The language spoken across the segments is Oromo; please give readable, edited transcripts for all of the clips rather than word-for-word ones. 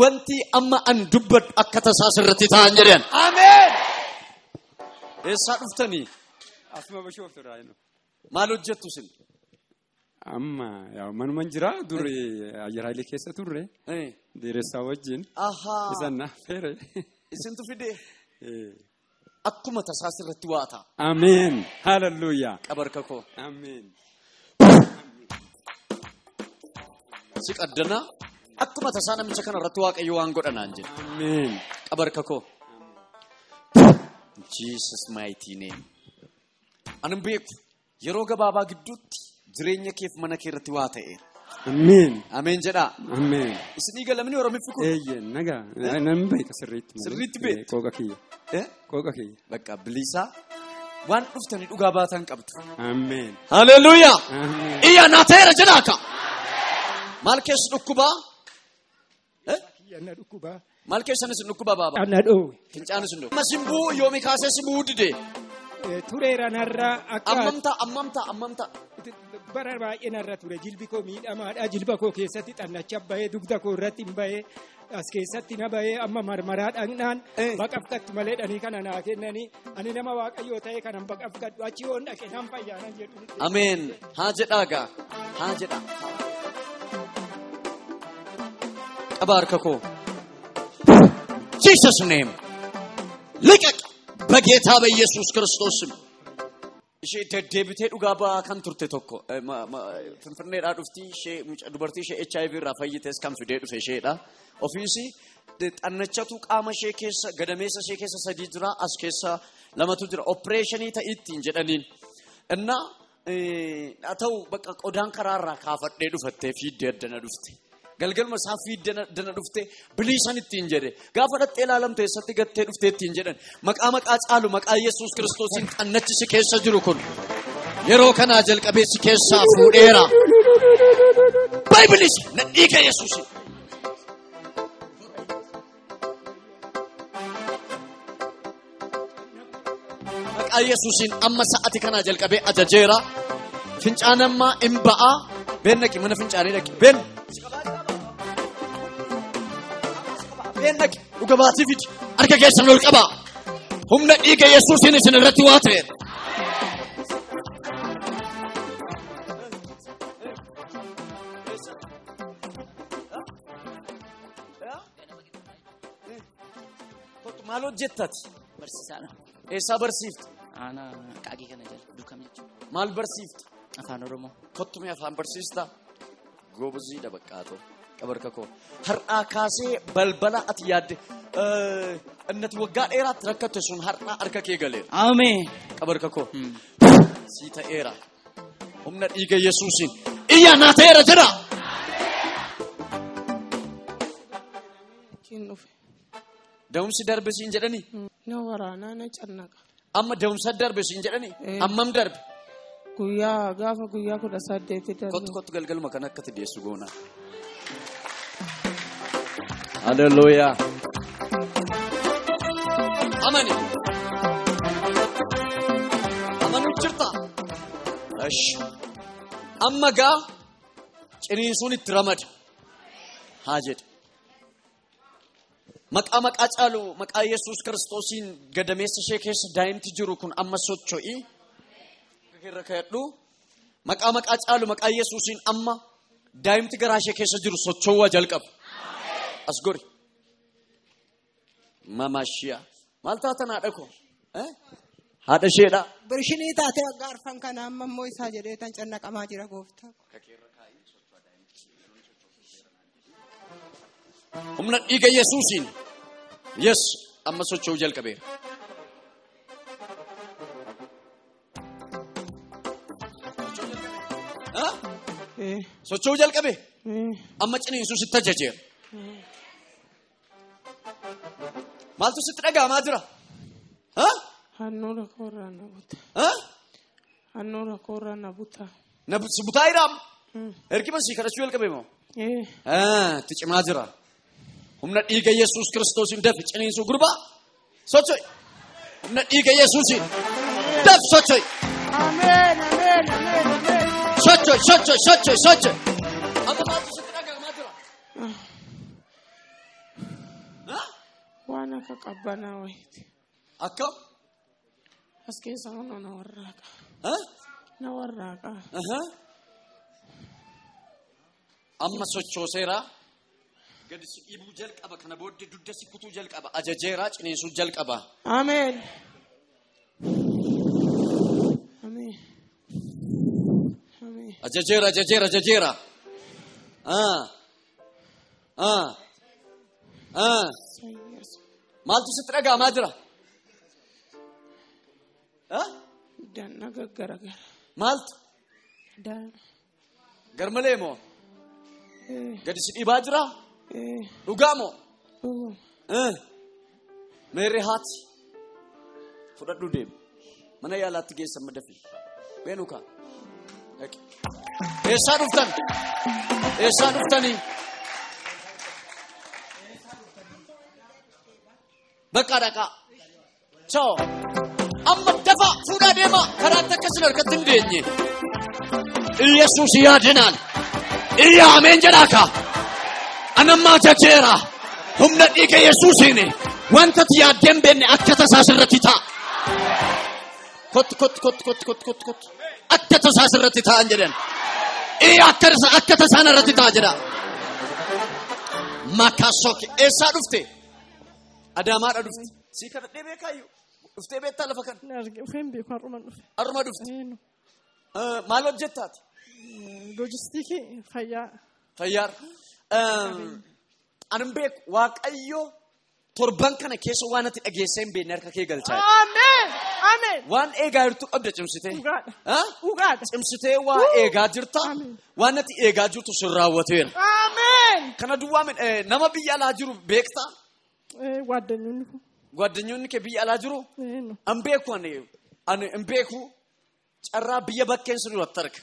Wanti amma an dubbadhu akka tasaa sirratti ta'an jedhan. Ameen. Eessaa dhuftanii? Asuma Bishooftuurraa jennu. Maal hojjettu isin? Amma manuman jira duri Ayyar Hayilee keessa turre. Dheeressaa wajjin. Isan naaf feere. Isintu fide? Akkuma tasaa sirratti waa ta'a. Ameen. Hallelujah. Qabarka koo. Ameen. Si qaddanaa akkuma tasaa namicha kana irratti Waaqayyo waan godhanaan jedhe. Ameen. Qabarka koo. Jesus mighty name. Ani beeku yeroo gabaabaa gidduutti jireenya keef mana kee irratti waa ta'eera. Ameen. Ameen jedhaa. Ameen. Isinii galamni Oromiffi kun? Eeyyee nagaa nan beeka sirriitti. Sirriitti beektu? Qooqa kiyya. Qooqa kiyya. Bakka bilisaa waan dhuftanii dhugaa baatan qabdu. Ameen. Hallelujah. Ameen. Iyya naa ta'eera jedhaa ka. Maal keessa dhukkubaa? Na dhukkubaa. Maal keessanis dhukkubaa baaba? Na dhoowwe. Fincaanis hin dhoowwe. Amma simbuu yoomi kaasee simbuu dide? Tureera narraa akka. Ammamta. Bara baay'ee narra ture jilbi koo miidhamaadha jilba koo keessatti xannacha bahee dugda koo irratti hin bahee as keessatti na bahee amma marmaraa dhaqnaan baqafqattu malee dhanii kana naa kennanii ani nama Waaqayyoo ta'e kanan baqafqadhu achi yoon dhaqe nan fayyaanan jedhu. Ameen. Haa jedhaa gaa. Haa jedhaa. Qaba harka koo. Jesus name. ልቀቅ በጌታ በኢየሱስ ክርስቶስ ስም። Ishee deddeebitee dhugaa ba'aa kan turte tokko Finfinneedhaa dhufti ishee dubartii ishee HIV irraa fayyites kan fidee dhufe isheedha. Ofiisi xannachatu qaama ishee keessa gadameessa ishee keessa sadii jira as keessa lamatu jira opereeshinii ta'ittiin jedhaniin. Innaa haa ta'u bakka qodaan karaarraa kaafadhee dhufattee fiiddee addana dhufte. Galgaluma isaa fiiddee addana dhufte biliisan ittiin jedhe gaafa dhattee ilaalamte eessatti gattee dhuftee ittiin jedhan maqaa maqaa caalu maqaa Yesuus Kiristoosiin xannachi si keessa jiru kun yeroo kanaa jalqabee si keessaa fuudheera. Baay'ibilis na dhiiga Yesuusi. Maqaa Yesuusiin amma sa'ati kanaa jalqabee ajajeera. Fincaan ammaa hin ba'aa. Been dhaqi mana fincaanii dhaqi. Been. Been dhaqi dhuga baatii fidi. Harka keessan ol qabaa. Humna dhiiga Yesuusiin isin irratti waa ta'eera. Maal hojjettati? Barsiisaadha. Eessaa barsiiftu? Aanaa qaaqii kana jala Dukam jechuudha. Maal barsiiftu? Afaan Oromoo. Kottumee afaan barsiistaa? Goboziidha baqqaatoo. Qabarka koo. Har'aa kaasee balbala ati yaadde innati waggaa dheeraatti rakkatte sun har'aa harka kee galeera. Ameen. Qabarka koo. Sii ta'eera. Humna dhiiga Yesuusiin. Iyya naa ta'eera jedha. Da'umsi darbe siin jedhanii? Na waraanaa na cannaqa. Amma da'umsa darbe siin jedhanii? Ammam darbe? Guyyaa gaafa guyyaa 18 darbe. Kottu kottu galgaluma kan akkatti deessu goona. Hallelujah. Amani. Amanuu jirta? Ash. Amma gaa ciniinsuun itti ramada. Haa jedhe. Maqaa maqaa caalu maqaa Yesuus Kiristoosiin gadameessa ishee keessa daa'imti jiru kun amma socho'i. Irra ka'adhu. Maqaa maqaa caalu maqaa Yesuusiin amma daa'imti garaa ishee keessa jiru socho'uu jalqabu. As gori. Mamashiya. Maal taatan haadha koo? Haadha isheedha. Birshinii taatee waggaa arfan kana amma immoo isaa jedhee tan cannaqamaa jira gooftaa. Humna dhiiga Yesuusiin. Yes, amma socho'uu jalqabeera. Socho'uu jalqabe? Amma ciniinsuu sitti ajajeera. Maaltu sitti dhaga'amaa jira? Handhuura koorraa na buta. Handhuura koorraa na buta. Na si butaa jiraam? Ergima sii kadhachuu jalqabe moo? Itti cimaa jira. Humna dhiiga Yesuus Kiristoosiin dafi ciniinsuu gurbaa socho'i. Humna dhiiga Yesuusiin dafi socho'i. Ameen ameen ameen ameen. Socho'i socho'i socho'i socho'i. Amma maaltu sitti dhaga'amaa jira? Qabbanaa wayiiti. Akkam? As keessa kunoo na warraaqa. Ah? Na warraaqa. Aha. Amma sochooseera. Gadi si dhiibuu jalqaba kana booddee dugda si kutuu jalqaba ajajeera ciniinsuu jalqaba. Ameen. Ameen. Ameen. Ajajeera ajajeera ajajeera. Ah. Ah. Ah. Maaltu sitti dhaga'amaa jira? Ah? Danna gaggaragara. Maaltu? Dan. Garmalee moo? Gadi si dhiibaa jira? Dhugaa moo? Dhuguma. Meerri haati fudhadhu deemu. Mana yaalaatti geessan maddafi. Beenu kaa. Dhaqi. Eessaa dhuftan? Eessaa dhuftanii? Bakka dhaqaa. Choo. Amma dafa fuudhaa deemaa karaatti akkasin harkatti hin deenye. Iyyasuus yaadinaan. Iyya ameen jedhaa kaa. Anammaa ajajeera. Humna dhiiga Yesuusiin wanta ati yaaddee hin beekne akka tasaa sirratti ta'a. Kottu kottu kottu kottu kottu kottu kottu. Akka tasaa sirratti ta'an jedhan. Iyya akka tasaan irratti ta'a jedha. Makaasoki eessaa dhufte? Adaamaadha dhufte. Sii kadhadhee beekaayyuu. Dhuftee beektaa lafa kana? Dhufeen beeku har'uma dhufe. Har'uma dhufte. Maal hojjettaati? Loojistiikii fayyaa. Fayyaarra. Ani beeku Waaqayyo torban kana keessa waan ati dhageessee hin beekne harka kee galchaa jira. Ameen. Ameen. Waan eegaa jirtu qabda cimsitee. Dhugaadha. Dhugaadha. Cimsitee waa eegaa jirta. Waan ati eegaa jirtu sun raawwateera. Ameen. Kana duwwaa nama biyya alaa jiru beektaa? Gwaaddanyoonni kun. Gwaaddanyoonni kee biyya alaa jiru? An beeku ani hin beeku carraa biyya bakkeen sun duratti arga.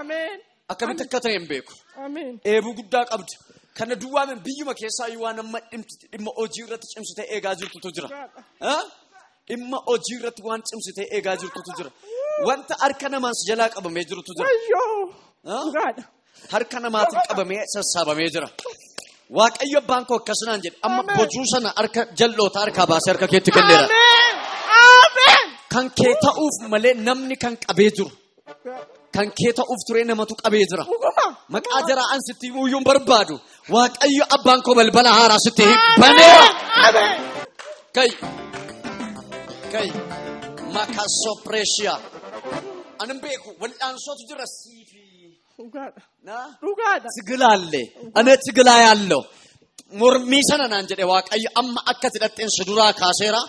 Ameen. Akkamitti akka ta'e hin beeku. Ameen. Eebuu guddaa qabdi. Kana duwwaa biyyuma keessaa waan amma dhimma hojii irratti cimsitee eegaa jirtutu jira. Dhimma hojii irratti waan cimsitee eegaa jirtutu jira. Wanta harka namaan si jalaa qabamee jirutu jira. Wayyoo. Dhugaadha. Harka namaatiin qabamee sassaabamee jira. Waaqayyo abbaan koo akkasinaan jedhe amma bojuu sana harka jal'oota harkaa baasee harka keetti kenneera. Ameen. Ameen. Kan kee ta'uuf malee namni kan qabee jiru. Kan kee ta'uuf ture namatu qabee jira. Maqaa jaraa an sitti himuu iyyuu hin barbaadu. Waaqayyo abbaan koo balbala haaraa sitti baneera. Kai. Kai. Makaasopreeshiyaa. Ani hin beeku wal'aansootu jira siifi. Dhugaadha. Dhugaadha. Tigilaalle. Ani tigilaa yaallo. Mormii sana naan jedhe Waaqayyo amma akka tidhatteen si duraa kaaseera.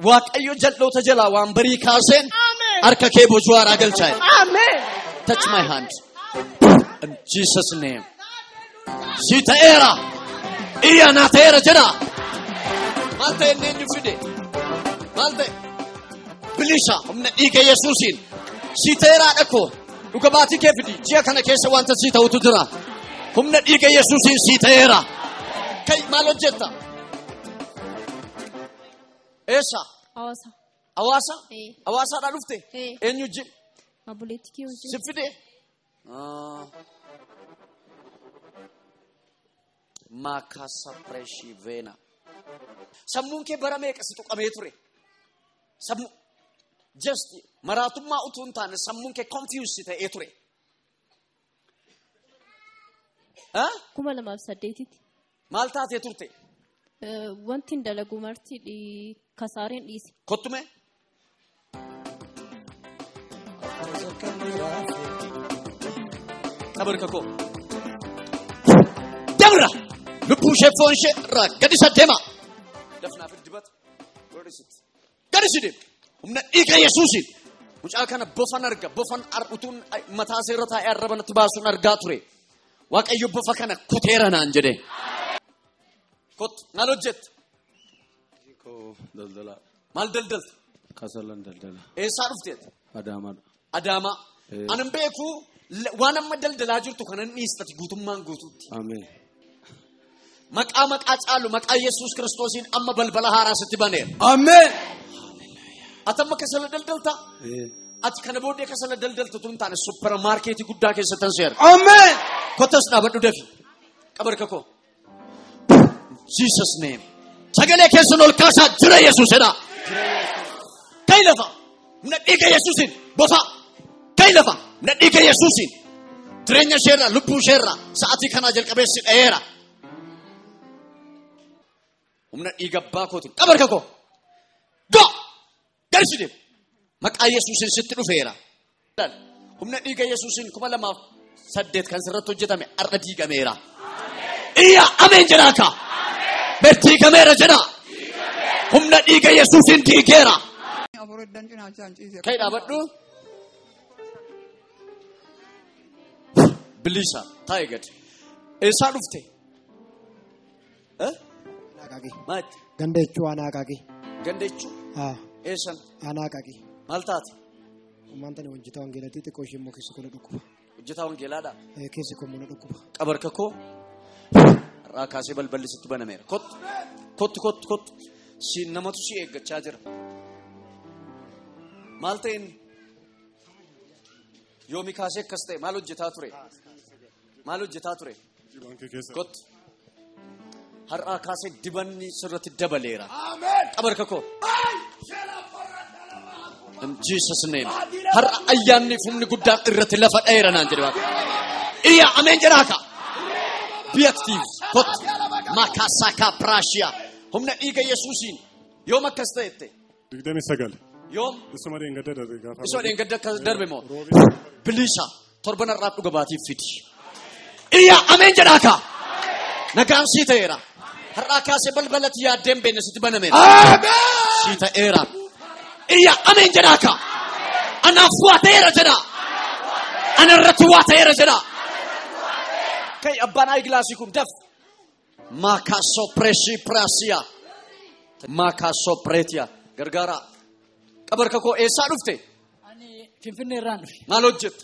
Waaqayyo jal'oota jalaa waan barii kaaseen harka kee bojuu haaraa galchaa jira. Ameen. Touch my hand. In Jesus name. Si ta'eera. Iyya naa ta'eera jedha. Maal ta'e inni eenyu fide? Maal ta'e? Bilisa humna dhiiga Yesuusiin. Si ta'eeraa dhakoo. Dhuga baatii kee fidi. Ji'a kana keessa wanta si ta'utu jira. Humna dhiiga Yesuusiin si ta'eera. Kai maal hojjetta? Eessa? Hawaasa. Hawaasa? Hawaasaadhaa dhufte? Eenyu wajjin? Obboleettii kee wajjin. Si fide? Maakaasa Preeshii Veena. Sammuun kee bara meeqa si tuqamee ture? Sammuu just maraatummaa utuu hin taane sammuun kee confused ta'ee ture. 2008tti. Maal taatee turte? Wanti hin dalagu marti kasaareen dhiise. Kottume? Tabarka koo. Dabra! Lubbuu ishee foon ishee irraa gadi isa deema. Dafnaa fi dibata. Gadi si deema. Humna dhiiga Yesuusiin. Mucaa kana bofan arga. Bofan utuun mataa isaa irra taa'ee arraba natti baasuun argaa ture. Waaqayyo bofa kana kuteera naan jedhe. Kottu maal hojjetta? Daldala. Maal daldalta? Kasalan daldala. Eessaa dhufteet? Adaamaadha. Adaamaa. Ani hin beeku waan amma daldalaa jirtu kanan dhiistati guutummaan guutuutti. Ameen. Maqaa maqaa caalu maqaa Yesuus Kiristoosiin amma balbala haaraa sitti baneera. Ameen. Ati amma kasala daldaltaa? Ati kana booddee kasala daldaltu tun taane suppermaarkeetii guddaa keessatti seera. Ameen. Kottas dhaabadhu dafi. Qabarka koo. Jesus name. Sagalee keessan ol kaasaa jira Yesuus jedha. Ka'i lafa. Humna dhiiga Yesuusiin bofa. Ka'i lafa. Humna dhiiga Yesuusiin. Jireenya isheerraa lubbuu isheerraa sa'aatii kanaa jalqabee si dha'eera. Humna dhiiga abbaa kootiin qaba harka koo. Go! Gadi si deemu. Maqaa Yesuusiin sitti dhufeera. Humna dhiiga Yesuusiin 2008 kan sirratti hojjetame har'a diigameera. Iyya ameen jedhaa kaa. Diigameera jedhaa. Humna dhiiga Yesuusiin diigeera. Ka'i dhaabadhu. Bilisa taa'i gadi. Eessaa dhufte? Maati? Ganda jechuu aanaa Akaakii. Ganda jechuu? Eessan? Aanaa Akaakii. Maal taate? Ammaan tani hojjetaa wangeelaatii xiqqoo ishee immoo keessi koo na dhukkuba. Hojjetaa wangeelaadhaa? Keessi koo immoo na dhukkuba. Qaba harka koo. Har'aa kaasee balballi sitti banameera. Kottu kottu kottu kottu. Si namatu si eeggachaa jira. Maal ta'e inni? Yoomi kaasee akkas ta'e maal hojjetaa ture? Maal hojjetaa ture? Kottu. Har'aa kaasee dibanni sirratti dabaleera. Qaba harka koo. In Jesus name. Har'a ayyaanni humni guddaan irratti lafa dha'eera naan jedhe Waaqa. Iyya ameen jedhaa ka. Be active. Kottu. Makaasaka Prashia. Humna dhiiga Yesuusiin yoom akkas ta'ette? 29. Yoom? Isuma dheengadda darbe gaafa. Isuma dheengadda akkas darbe moo? Bilisa torban har'aaf dhuga baatiif fidi. Iyya ameen jedhaa ka. Nagaan sii ta'eera. Har'aa kaasee balbalatti yaaddeen beenne sitti banameera. Sii ta'eera. Iyya ameen jedhaa ka. Anaaf waa ta'eera jedhaa. Ana irratti waa ta'eera jedhaa. Ka'i abbaan ayigilaasii kun daf. Maakaaso preeshii piraasiyaa. Maakaaso preetiyaa. Gargaaraa. Qaba harka koo eessaa dhufte? Ani Finfinnee irraan dhufe. Maal hojjetta?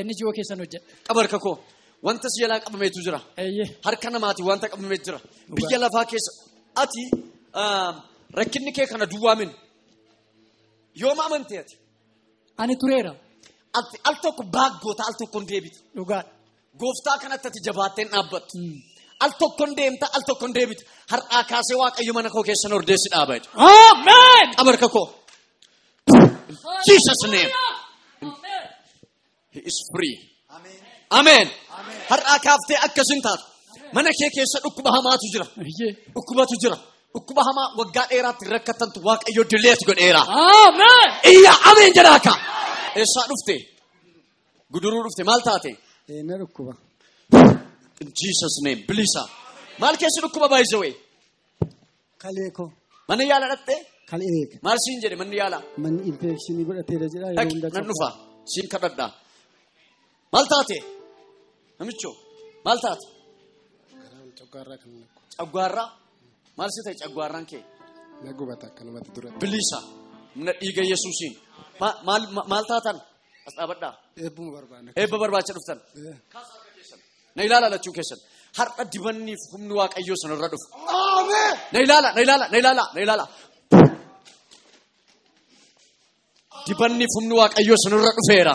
NGO keessan hojjedha. Qaba harka koo. Wanta si jalaa qabameetu jira. Harka namaatiin wanta qabameetu jira. Biyya lafaa keessa ati rakkinni kee kana duwwaamin. Yoom amante ati? Ani tureera. Ati al tokko baaggoota al tokko hin deebitu. Dhugaadha. Gooftaa kanatti ati jabaattee hin dhaabbattu. Al tokko hin deemta al tokko hin deebitu. Har'aa kaasee Waaqayyo mana koo keessan hordeessi dhaaba jedhe. Ameen! Qaba harka koo. Jesus name. He is free. Amen. Har'aa kaaftee akkasin taatu. Mana kee keessa dhukkuba hamaatu jira. Dhukkubatu jira. Dhukkuba hamaa waggaa dheeraatti rakkattantu Waaqayyo dileet godheera. Ameen! Iyya ameen jedhaa ka. Eessaa dhufte? Guduruu dhufte maal taate? Na dhukkuba. In Jesus name. Bilisa. Maal keessa dhukkuba by the way? Kalee koo. Mana yaala dhatte? Kalee. Maal siin jedhe manni yaala? Manni infekshinii godhateera jedha yeroo Dhaqi hunda nan dhufa. Siin kadhadha. Maal taate? Namichoo maal taate? Coggaarraa kan naqu. Caggaarraa? Maal si ta'e caggaarraan kee? Na gubata akkanumatti duratti. Bilisa. Humna dhiiga Yesuusiin. Maal taatan? As dhaabadhaa. Eebbuma barbaanna. Eebba barbaacha dhuftan. Na ilaala lachuu keessan. Har'a dibanniif humni Waaqayyoo sanarra dhufu. Na ilaala, na ilaala, na ilaala, na ilaala. Dibanniif humni Waaqayyoo sanarra dhufeera.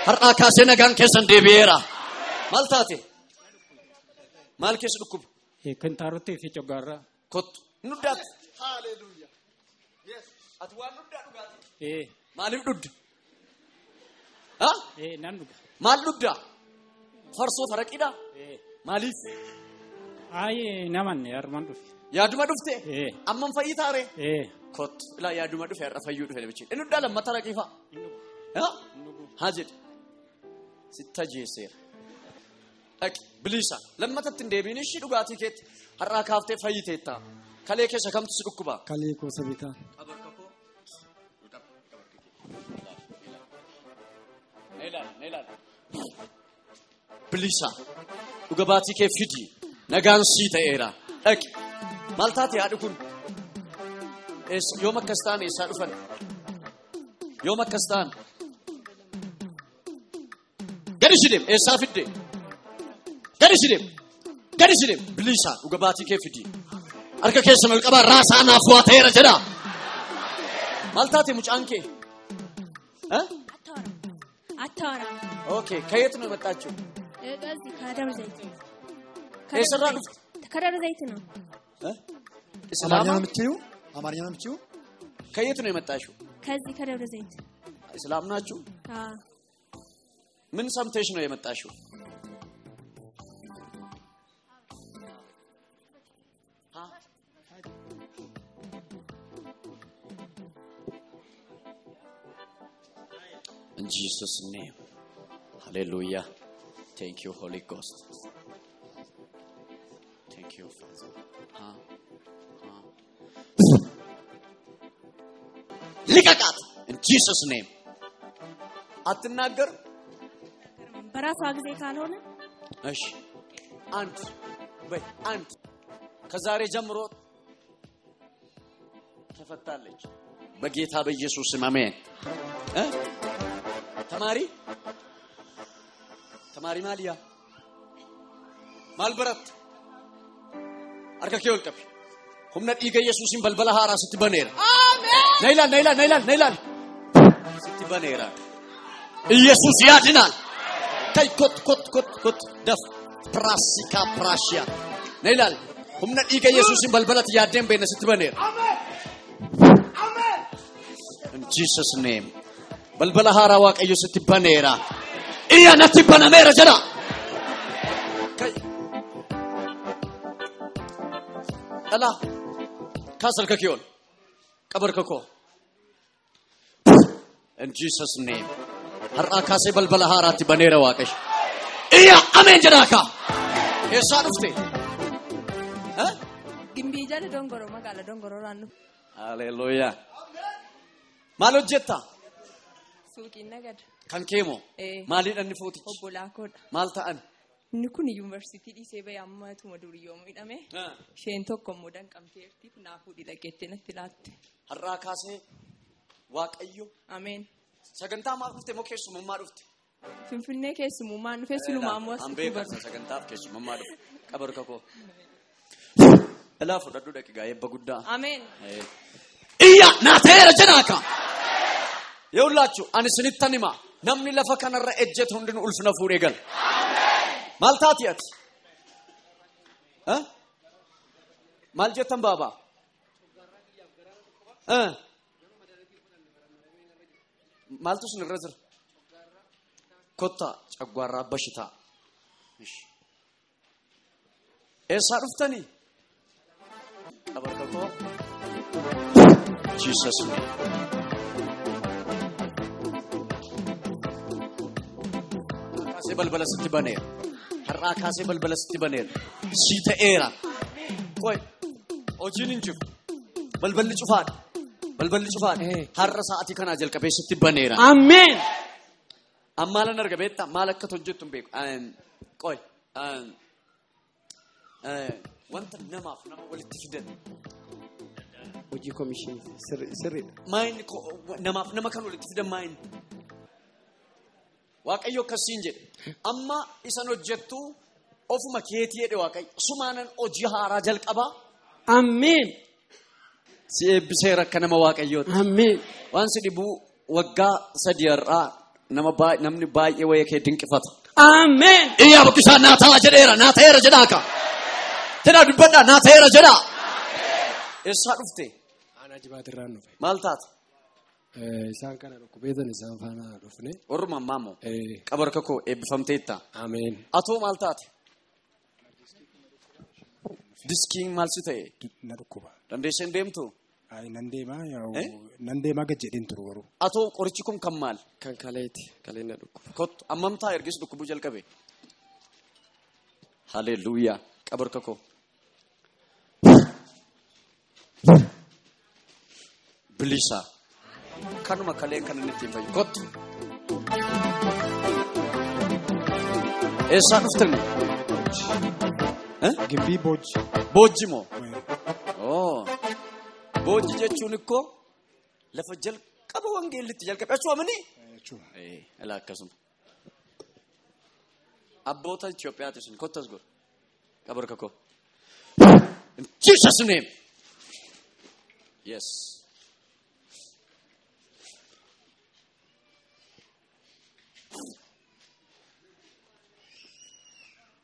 Har'aa kaasee nagaan keessan deebi'eera. Maal taate? Maal keessa dhukkuba? Kintaarottii fi coggaarraa. Kottu. Nuddaati. Ati waan nuddaa dhugaatii? Maaliif dhugda? Nan dhuga. Maal dhugda? Farsoo faraqiidhaa? Maaliif? Ayi namanne harmaan dhufe. Yaaduma dhufte? Amman fayyii taaree? Kottu. Ilaa yaaduma dhufe har'a fayyuu dhufe namichi. Inni dhugdaa lammata raqii fa'a. Haa jedhe. Sitti ajjeeseera. Dhaqi bilisa. Lammatatti hin deebiin ishii dhugaatii keetti har'aa kaaftee fayyiteetta. Kalee keessa kamtu si dhukkuba? Kalee koo sabitaa. Bilisa. Dhuga baatii kee fidi. Nagaan sii ta'eera. Dhaqi. Maal taate haadhi kun? Yoom akkas ta'an eessaa dhufan? Yoom akkas ta'an? Gadi si deem eessaa fidde? Gadi si deem. Gadi si deem. Bilisa. Dhuga baatii kee fidi. Harka keessan ol qabaa raasaa naaf waa ta'eera jedhaa. Maal taate mucaan kee? አታወራም። ኦኬ ከየት ነው የመጣችው? ከዚህ ከደብረ ዘይት። የሰራ ዱፍት ከደብረ ዘይት ነው። አማርኛ ነው የምትችይው? አማርኛ ነው የምትችይው? ከየት ነው የመጣሽው? ከዚህ ከደብረ ዘይት። እስላም ናችሁ? አዎ። ምን ሰምተሽ ነው የመጣሽው? In Jesus' name. Hallelujah. Thank you, Holy Ghost. Thank you, Father. ልቀቃት in Jesus' name. አትናገር በራሷ ጊዜ ካልሆነ። እሺ አንድ በይ አንድ። ከዛሬ ጀምሮ ተፈታለች በጌታ በኢየሱስ ስም አሜን። ተማሪ ተማሪ ማሊያ ማልበረት አርከኬ ወልቀብ humna dhiiga Yesuusin balbala haaraa sitti baneera. Ameen. Na ilaali, na ilaali, na ilaali, na ilaali. Sitti baneera. Iyesuus yaadinaal. Kai kot kot kot kot daf prasika prashia. Na ilaali. Humna dhiiga Yesuusin balbalatti yaaddeen beena sitti baneera. Ameen. Ameen. In Jesus name. Balbala haaraa Waaqayyo sitti baneera. Iyya natti banameera jedha. Kai. Dhala. Kaas harka kee ol. Qaba harka koo. In Jesus name. Har'aa kaasee balbala haaraatti baneera Waaqayyo. Iyya ameen jedhaa kaa. Eessaa dhufte? Gimbii jala Dongoroo magaalaa Dongoroo raannu. Haleluuyaa. Maal hojjetta? Suuqiin nagada. Kan keemoo? Maaliidha inni footichi? Obbolaa koodha. Maal ta'an? Inni kun yuunivarsiitii dhiisee bahee ammatuma duriyyoomu hidhame. Isheen tokko immoo danqamteerti naa fuudhii dhaqeettee natti laatte. Har'aa kaasee Waaqayyo. Ameen. Sagantaa maal dhufte moo keessummaa dhufte? Finfinnee keessummaan dhufee silumaa ammoo An beekaa sagantaaf keessummaa dhufe. Qaba harka koo. Ilaa fudhadhu dhaqi gaa eebba guddaa. Ameen. Iyya naa ta'eera jedhaa kaa. Yewlachu ani sinittan hima namni lafa kanarra ejjetu hundinuu ulfina fuudhee gala. Maal taati ati? Maal jettan baabaa? Maaltu sin irra jira? Kottaa cagwaarraa bashitaa. Eessaa dhuftanii? Qaba harka koo. Jesus name. Kaasee balbala sitti baneera. Har'aa kaasee balbala sitti baneera. Sii ta'eera. Qoy hojiin hin jiru. Balballi cufaadha. Balballi cufaadha. Har'a sa'aatii kanaa jalqabee sitti baneera. Ameen. Amma maalan arga beektaa? Maal akka hojjettu hin beeku. Qoy wanta namaaf nama walitti fidan. Hojii komishinii sirriidha. Maayini namaaf nama kan walitti fidan maayini? Waaqayyo akkasiin jedhe. Amma isan hojjettu ofuma keetii jedhe Waaqayyo. Sumaanan hojii haaraa jalqabaa. Ameen. Si eebbiseera akka nama Waaqayyooti. Ameen. Waan si dhibuu waggaa 3 har'aa namni baay'ee wayii kee dinqifata. Ameen. Iyyaa bukkisaa naa ta'a jedheera naa ta'eera jedhaa kaa. Jedhaa dubbadhaa naa ta'eera jedhaa. Eessaa dhufte? Aanaa Jibaatirraan dhufe. Maal taate? Isaan kana dhukkubeetan isaan faana dhufne. Warruma ammaa immoo? Qaba harka koo eebbifamteetta. Ameen. Atoo maal taate? Diskiin maal si ta'e? Na dhukkuba. Dandeessee hin deemtu? Nan deemaa nan deemaa gad jedheen turu garuu. Atoo qorichi kun kan maal? Kan kaleeti. Kaleen na dhukkuba. Kottu ammam ta'a ergis dhukkubuu jalqabe? Haleluuyaa. Qaba harka koo. Bilisa. Kanuma kaleen kan inni ittiin fayyu. Kottu. Eessaa dhuftani? Gimbii Boojji. Boojji moo? Oo. Boojji jechuun ikkoo lafa jalqaba wangeellitti jalqabe. Achuma mini? Achuma. Ilaa akkasuma. Abboota Itoophiyaati sun kottas godhu. Qaba harka koo. In Jesus name. Yes.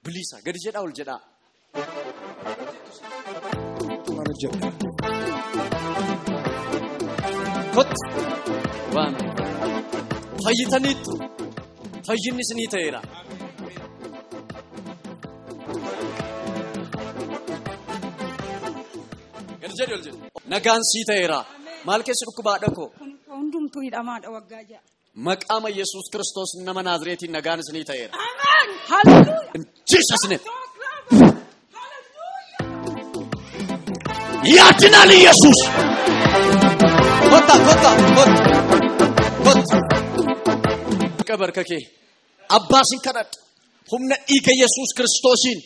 Bilisa gadi jedhaa ol jedhaa. Hojjedha. Kottu. Waan. Fayyitaniittu. Fayyinni isinii ta'eera. Gadi jedhi ol jedhi. Nagaan sii ta'eera. Maal keessa dhukkubaadha koo? Hundumtuu hidhamaadha waggaa ja'a. Maqaama Yesuus Kiristoos nama Naazreetiin nagaan isinii ta'eera. Ameen! Hallelujah! In Jesus name. ያድናል ኢየሱስ። ኮታ ኮታ ኮታ ኮታ ቀበርከኬ አባስን ከረጥ humna dhiiga Yesuus Kiristoosiin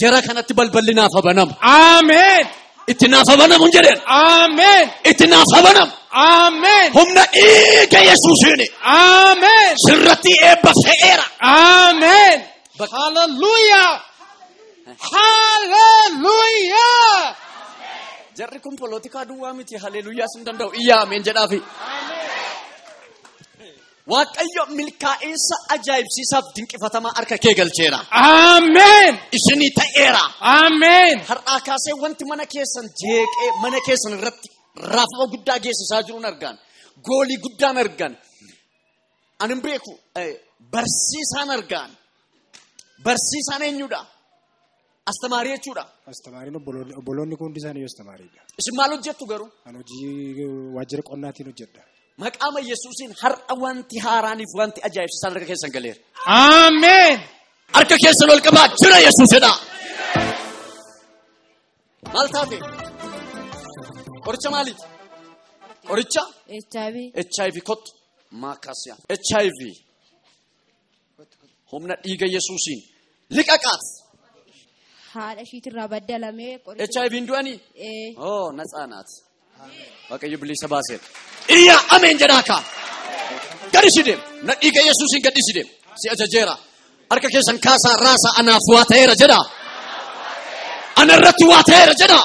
jara kanatti balballi naaf banamu. Ameen. Itti naaf banamu hin jedheen. Ameen. Itti naaf banamu. Ameen. Humna dhiiga Yesuusiin. Ameen. Sirratti eebba fe'eera. Ameen. Hallelujah. Hallelujah. Jarri kun polotikaa duwwaa miti haleluyaas hin danda'u. Iyyaa ameen jedhaafi. Waaqayyo milkaa'insa ajaa'ibsiisaaf dinqifatamaa harka kee galcheera. Ameen. Isinii ta'eera. Ameen. Har'aa kaasee wanti mana keessan jeeqee mana keessan irratti raafama guddaa geessisaa jiruun argaan. Goolii guddaan argan. Ani hin beeku barsiisaan argaan. Barsiisaan eenyudha? Astamaarii jechuudha. Astamaariin obboloonni kun hundi isaanii astamaariidha. Isin maal hojjettu garuu? Ani hojii waajjira qonnaatiin hojjedha. Maqaama Yesuusiin har'a wanti haaraaniif wanti ajaa'ibsiisaan harka keessan galeera. Ameen. Harka keessan ol qabaa jira Yesuus jedhaa. Maal taate? Qoricha maaliiti? Qoricha? HIV. HIV kottu. Maakasiyaa. HIV. Humna dhiiga Yesuusiin liqaqaat. Haadha ishiitirraa baddalamee qoricha. HIV hin du'anii? Ee. Oo natsaa naati. Waaqayyo bilisa baaseera. Iyyaa ameen jedhaa kaa. Gadi si deem. Na dhiiga Yesuusiin gadi si deem. Si ajajeera. Harka keessan kaasaa raasaa anaaf waa ta'eera jedhaa. Ana irratti waa ta'eera jedhaa.